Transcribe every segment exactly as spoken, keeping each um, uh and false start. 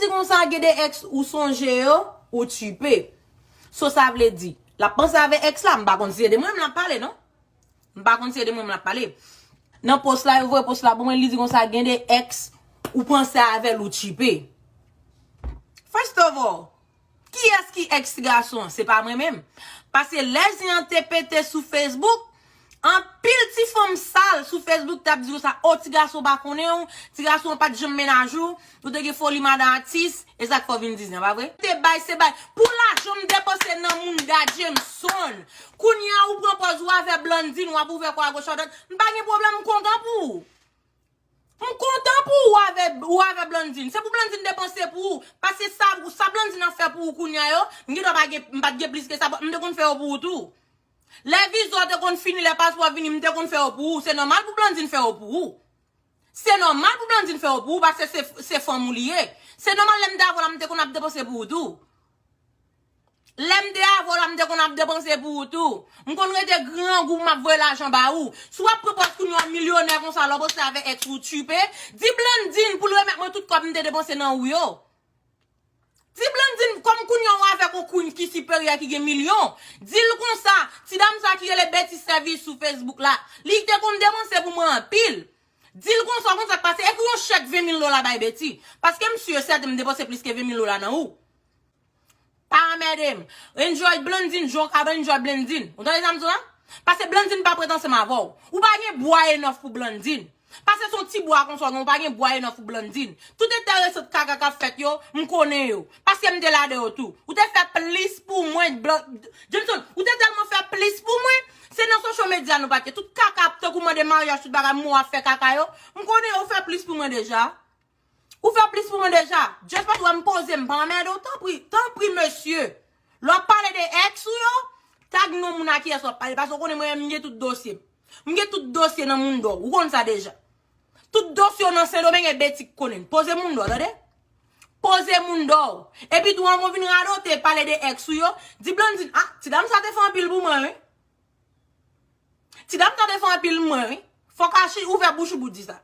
Konsa gen de ex ou sonje yo, ou tchipe. So sa vle di, l ap panse avè ex la, m pa konn si se de mwen menm l ap pale, non. M pa konn si se de mwen menm l ap pale. Nan post la, yo voye post la pou mwen, li di konsa gen de ex ou panse avè l, ou tchipe. First of all, kiyès ki ex ti gason an? Se pa mwen menm. Paske lè zen an te pete sou Facebook, anpil ti fanm sal sou Facebook t ap di konsa, o, ti gason pa konnen w, ti gason an pa t janm mennaj ou, ou te gen foli madan atis, e sa k fè w vin di zen an, pa vre? Te bay, se bay. Pou lajan m depanse nan moun Da Jameson. Kounye a ou pran pòz ou avè Blandine, w ap ouvè kò a goch a dwat. M pa gen pwoblèm, m kontan pou ou. M kontan pou ou avè, ou avè Blandine. Se pou Blandine depanse pou ou. Paske sa, sa Blandine ap fè pou ou kounye a yo, m gen dwa pa gen, m pa t gen plis ke sa, m te konn fè yo pou ou tou. Lè viza w te konn fini, lè paspò vini, m te konn fè yo pou ou. Se nòmal pou Blandine fè yo pou ou. Se nòmal pou Blandine fè yo pou ou, paske se, se fanm ou li ye. Se nòmal lè m te avè w la, m te konn ap depanse pou ou tou. Lè m te avè w la, m te konn ap depanse pou ou tou. M konn rete grangou, m ap voye lajan ba ou. Si w ap pran pòz kounye a milyonè konsa, lè w poste avè ex ou tchipe, di Blandine pou l remèt mwen tout kòb m te depanse nan ou yo. Di Blandine, kòm kounye a w avèk yon queen ki siperyè, ki gen milyon, di l konsa, ti dam sa ki rele Betty Service sou Facebook la, li te konn depanse pou mwen anpil. Di l konsa, konsa k pase, ekri yon chèk ven mil dola bay Betty. Paske m si e sèten m depanse plis ke ven mil dola nan ou. Pa anmède m. Enjoy Blandine, jan w ka enjoy Blandine. Ou tande sa m di w la? Paske Blandine pa prèt ansanm avè w. Ou pa gen bwa enòf pou Blandine. Paske se yon ti bwa konsa w gen, ou pa gen bwa enòf pou Blandine. Tout enteresan kaka k ap fèt yo, m konnen yo. Paske m te la de yo tou. Ou te fè plis pou mwen, Blan-, Jameson, ou te tèlman fè plis pou mwen. Se nan social media nou pa t ye. Tout kaka ap tankou mande maryaj, tout bagay, mwen w ap fè kaka yo. M konnen yo, ou fè plis pou mwen deja. Ou fè plis pou mwen deja. Just pa t wè m poze, m pa anmède w, tanpri, tanpri, mesye. Lè w ap pale de ex ou yo, tag non moun a kiyès w ap pale, paske w konnen mwen menm m gen tout dosye. M gen tout dosye nan Mundo. Ou konn sa deja. Tout dosye w nan Sendomeng e Betty k konnen. Poze Mundo, tande? Poze Mundo. Epi tou, anvan w vin radote, pale de ex ou yo, di Blandine, ah, ti dam sa te fè anpil pou mwen, wi. Ti dam sa te fè anpil mwen, wi. Fòk a chi ouvè bouch ou pou di sa.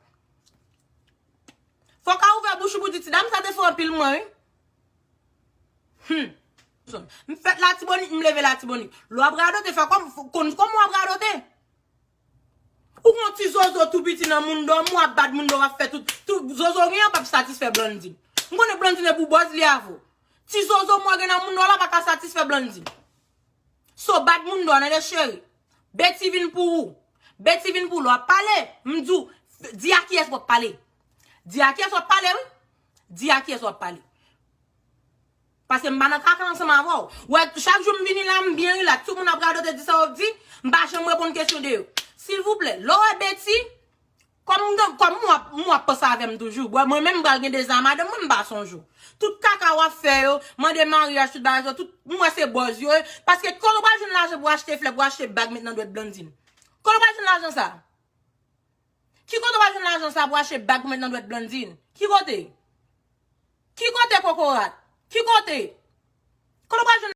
Fòk a ouvè bouch ou pou di ti dam sa te fè anpil mwen, wi. Hmm. M fèt Latibonit, m leve Latibonit. Lè w ap radote, fè kòm, konn kòman w ap radote. Ou gon ti zozo tou piti nan Mundo, m w ap bat Mundo, w ap fè tout, tout zozo w gen an p ap satisfè Blandine. M konnen Blandine e pou bòz li avè w. Ti zozo m w gen nan Mundo la pa ka satisfè Blandine. So, bat Mundo, tande cheri. Betty vin pou ou. Betty vin pou ou. Lè w ap pale, m di w, di a kiyès w ap pale. Di a kiyès w ap pale, wi. Di a kiyès w ap pale. Paske m pa nan kaka ansanm avè w. Wè, chak jou m vini la, m byen rilaks. Tout moun ap radote, di sa yo di, m pa janm reponn kesyon de yo. Silvouplè, lè w wè Betty, kòm m, kòm m w ap, m w ap panse avè m toujou. Bon, mwen menm m pral gen deza madanm mwen, m pa sonje w. Tout kaka w ap fè yo, mande maryaj, tout bagay sa, tout, m wè se bòz yo ye. Paske kote w pral jwenn lajan pou achte flè, pou achte bag met nan dwèt Blandine? Kote w pral jwenn lajan sa? Ki kote w pral jwenn lajan sa pou achte bag pou met nan dwèt Blandine? Ki kote? Ki kote, kokorat? Ki kote? Kote w pral jwenn